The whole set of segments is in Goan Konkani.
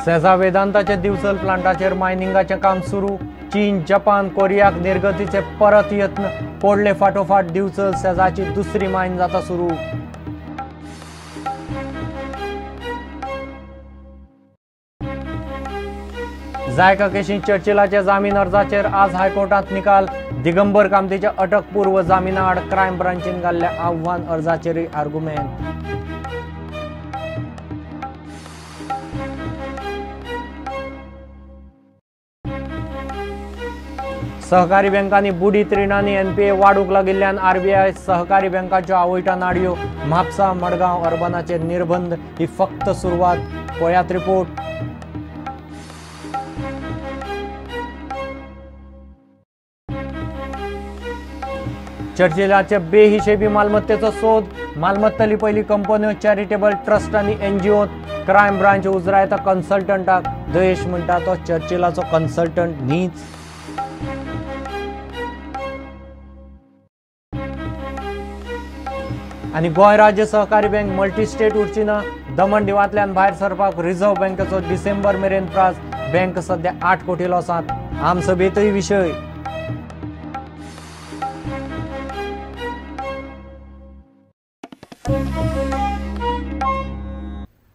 सेझा वेदांताचे दिवचल प्लांटाचेर मायनिंगाचें काम सुरू. चीन, जपान, कोरियाक निर्गतीचे परत यत्न. कोडले फाटोफाट दिवचल सेझाची दुसरी मायन जाता सुरू. जायका केशींत चर्चिलाच्या जामीन अर्जाचेर आज हायकोर्टांत निकाल. दिगंबर कामतीच्या अटकपूर्व जामिना आड क्रायम ब्रांचीन घाल्ल्या आव्हान अर्जाचेरय आर्गुमेंट. सहकारी बँकांनी बुडीत रिणांनी एनपीए वाडूंक लागिल्ल्यान आरबीआय सहकारी बँकांच्यो आवयटा नाडयो. म्हापसा, मडगांव अर्बनाचेर निर्बंध ही फक्त सुरवात. पळयात रिपोर्ट. चर्चिलाचे बेहिशेबी मालमत्तेचो सोद. मालमत्ता लिपयली कंपन्यो, चॅरिटेबल ट्रस्ट आनी एनजीओ. क्रायम ब्रांच उजरायता कन्सल्टंटाक. दयेश म्हणटा तो चर्चिलाचो कन्सल्टंट न्हीच. आनी गोंय राज्य सहकारी बँक मल्टी स्टेट उरची ना. दमण दिवांतल्यान भायर सरपाक रिझर्व्ह बँकेचो डिसेंबर मेरेन प्रास. बँक सध्या 8 कोटी लॉसांत. आमसभेंतय विशय.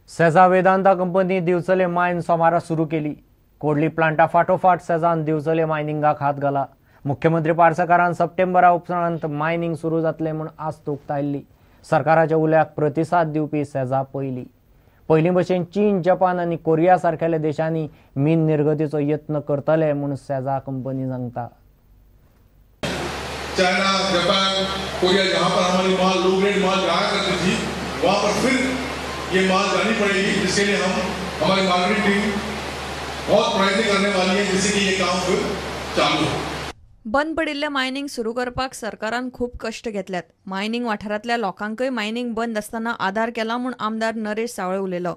सेझा वेदांता कंपनी दिवचले मायन सोमारा सुरू केली. कोडली प्लांटा फाटोफाट सेझान दिवचले मायनिंगाक हात घाला. मुख्यमंत्री पार्सेकारान सप्टेंबरा उपरांत मायनिंग सुरू जातलें म्हूण आस्त उक्तायल्ली. सरकाराच्या उल्याक प्रतिसाद दिवपी सेझा पयली. पयलीं भशेन चीन, जपान आनी कोरिया सारकेल्या देशांनी मीन निर्गतीचो यत्न करतले म्हूण सेझा कंपनी सांगता. चाइना, जापान, कोरिया जहाँ पर हमारी माल लो ग्रेड माल जाया करती थी वहाँ पर फिर ये माल जानी पड़ेगी, जिसके लिए हम हमारी मार्केटिंग टीम बहुत प्रयत्न करने वाली है जिससे कि ये काम फिर चालू हो. बंद पडिल्लें मायनिंग सुरू करपाक सरकारान खूब कश्ट घेतल्यात. मायनिंग वाठारांतल्या लोकांकय मायनिंग बंद आसतना आदार केला म्हूण आमदार नरेश सावळे उलयलो.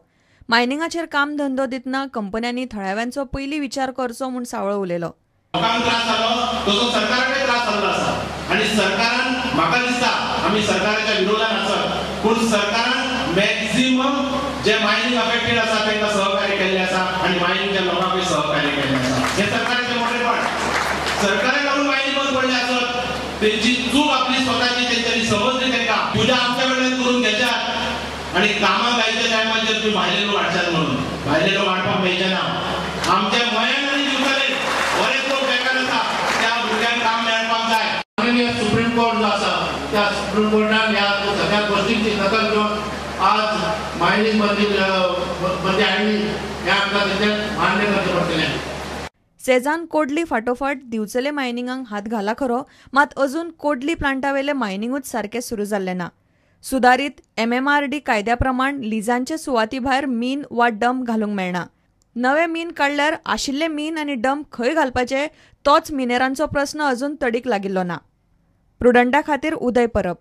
मायनिंगाचेर काम धंदो दितना कंपन्यांनी थळाव्यांचो पयलीं विचार करचो म्हूण सावळे उलयलो. लोकांक त्रास जालो तसो सरकाराकय त्रास जाल्लो आसा आनी सरकारान म्हाका दिसता आमी सरकाराच्या विरोधान आसत पूण सरकारान मॅक्झिमम जे मायनिंग अफेक्टेड आसा तांकां सहकार्य केल्लें आसा आनी मायनिंगच्या लोकांकय सहकार्य केल्लें आसा. हें सरकाराचें मोठेपण. सरकाराक लागून मायनिंग बंद पडलें आसत तेंची चूक आपली स्वताची तेंच्यांनी समजली तांकां पुजा आमच्या कडल्यान करून घेच्यात आनी कामां जायच्या टायमाचेर तुमी भायले लोक हाडशात म्हणून भायले लोक हाडपाक मेळचे ना. आमच्या मयान आनी दिवचले बरेच लोक बेकार आसा त्या भुरग्यांक काम मेळपाक जाय. माननीय सुप्रीम कोर्ट जो आसा त्या सुप्रीम कोर्टान ह्या सगळ्या गोष्टींची दखल घेवन आज मायनिंग बंदी बंदी हाडली हें आमकां तेचें मान्य करचें पडटलें. सेझान कोडली फाटोफाट दिवचले मायनिंगाक हात घाला खरो, मात अजून कोडली प्लांटावेले मायनिंगूच सारकें सुरू जाल्लें ना. सुदारीत एमएमआरडी कायद्या प्रमाण लिजांचे सुवाती भायर मीन वा डंप घालूंक मेळना. नवे मीन काडल्यार आशिल्ले मीन आनी डंप खंय घालपाचे तोच मिनेरांचो प्रस्न अजून तडीक लागिल्लो ना. प्रुडंटा खातीर उदय परब.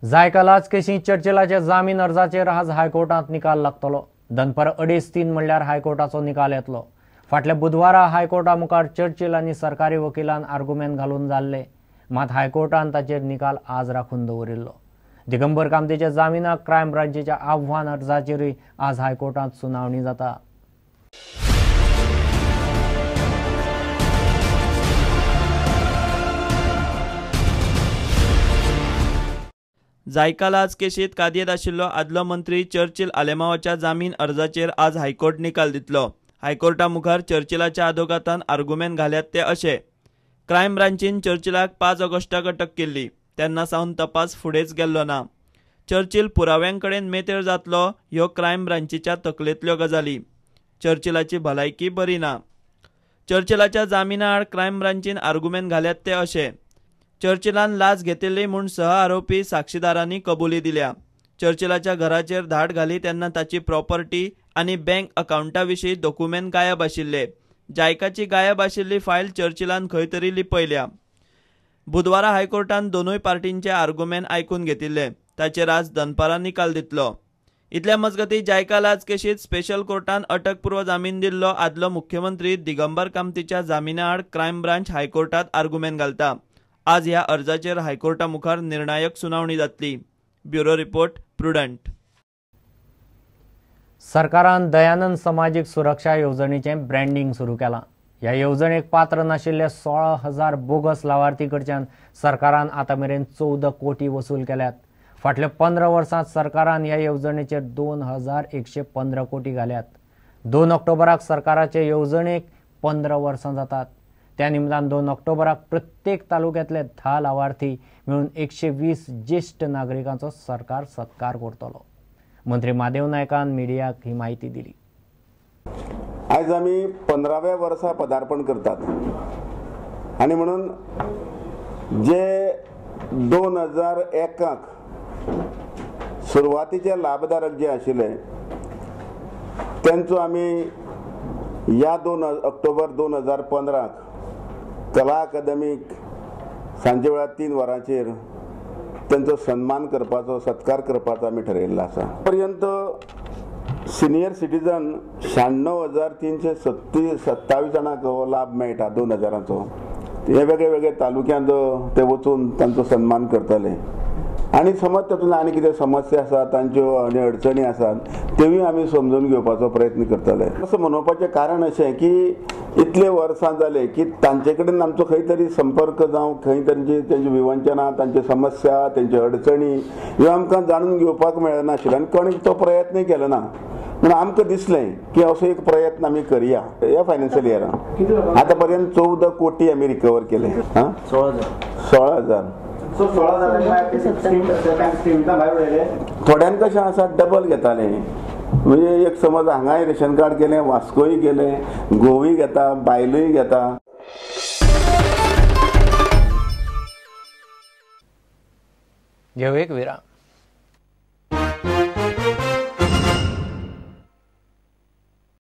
जायका लाच केशींत चर्चिलाच्या जामीन अर्जाचेर आज हायकोर्टांत निकाल लागतलो. दनपार 3:30 म्हणल्यार हायकोर्टाचो निकाल येतलो. फाटल्या बुधवारा हायकोर्टा मुखार चर्चिल आनी सरकारी वकिलान आर्गुमेंट घालून जाल्ले, मात हायकोर्टान ताचेर निकाल आज राखून दवरिल्लो. दिगंबर कामतीच्या जामिनाक क्रायम ब्रांचीच्या आव्हान अर्जाचेरूय आज हायकोर्टांत सुनावणी जाता. जायका लाच केशींत कादयेंत आशिल्लो आदलो मंत्री चर्चिल आलेमावाच्या जामीन अर्जाचेर आज हायकोर्ट निकाल दितलो. हायकोर्टा मुखार चर्चिलाच्या आदोगातान आर्गुमेंट घाल्यात ते अशे: क्रायम ब्रांचीन चर्चिलाक 5 ऑगस्टाक अटक केल्ली, तेन्ना सावन तपास फुडेंच गेल्लो ना. चर्चिल पुराव्यांकडेन मेतेर जातलो ह्यो क्रायम ब्रांचीच्या तकलेंतल्यो गजाली. चर्चिलाची भलायकी बरी ना. चर्चिलाच्या जामिना आड क्रायम ब्रांचीन आर्गुमेंट घाल्यात ते अशे: चर्चिलान लाच घेतिल्ली म्हूण सह आरोपी साक्षीदारांनी कबुली दिल्या. चर्चिलाच्या घराचेर धाड घाली तेन्ना ताची प्रॉपर्टी आनी बँक अकावंटा विशीं दोकुमेंत गायब आशिल्ले. जायकाची गायब आशिल्ली फायल चर्चिलान खंय तरी लिपयल्या. बुधवारा हायकोर्टान दोनूय पार्टींचे आर्गुमेंट आयकून घेतिल्ले, ताचेर आज दनपारां निकाल दितलो. इतल्या मजगतीं जायका लाच केशींत स्पेशल कोर्टान अटकपूर्व जामीन दिल्लो आदलो मुख्यमंत्री दिगंबर कामतीच्या जामिना आड क्रायम ब्रांच हायकोर्टांत आर्गुमेंट घालता. आज ह्या अर्जाचेर हायकोर्टा मुखार निर्णायक सुनावणी जातली. Bureau report, Prudent. सरकारान दयानंद समाजीक सुरक्षा येवजणेचें ब्रँडींग सुरू केलां. ह्या येवजणेक पात्र नाशिल्ले 16,000 बोगस लावार्थी कडच्यान सरकारान आतां मेरेन 14 कोटी वसूल केल्यात. फाटल्या 15 वर्सांत सरकारान ह्या येवजणेचेर 2,115 कोटी घाल्यात. 2 ऑक्टोबराक सरकाराचे येवजणेक 15 वर्सां जातात. त्या निमतान 2 ऑक्टोबराक प्रत्येक तालुक्यांतले 10 लावार्थी मेळून 120 ज्येश्ठ नागरिकांचो सरकार सत्कार करतलो. मंत्री महादेव नायकान मिडियाक ही माहिती दिली. आयज आमी 15व्या वर्सा पदार्पण करतात आनी म्हणून जे 2001 सुरवातीचे लाभधारक जे आशिल्ले तेंचो आमी ह्या 2 ऑक्टोबर 2015 कला अकादमीक सांजे वेळार 3 वरांचेर तेंचो सन्मान करपाचो, सत्कार करपाचो आमी ठरयिल्लो आसा. पर्यंत सिनियर सिटीजन 96,327 जाणांक हो लाभ मेळटा 2000चो. हे वेगळे वेगळे तालुक्यांत ते वचून तांचो सन्मान करतले आनी समज तातूंत आनी कितें समस्या आसा तांच्यो आनी अडचणी आसात त्योय आमी समजून घेवपाचो प्रयत्न करतले. असं म्हणोवपाचें कारण अशें की इतले वर्सां जाले की तांचे कडेन आमचो खंय तरी संपर्क जावं, खंय तांची तेंची विवंचना, तांची समस्या, तेंच्यो अडचणी ह्यो आमकां जाणून घेवपाक मेळनाशिल्ल्यो आनी कोणी तो प्रयत्नय केलो ना. म्हणून आमकां दिसलें की असो एक प्रयत्न आमी करया. ह्या फायनान्शियल इयरान आतां पर्यंत 14 कोटी आमी रिकवर केले. हां, 16,000. थोड्यांक कशें आसा डबल घेताले, म्हणजे एक समज हांगाय रेशन कार्ड केलें, वास्कोय केलें, गोवूय घेता, बायलूय घेता. घेवं एक विराम.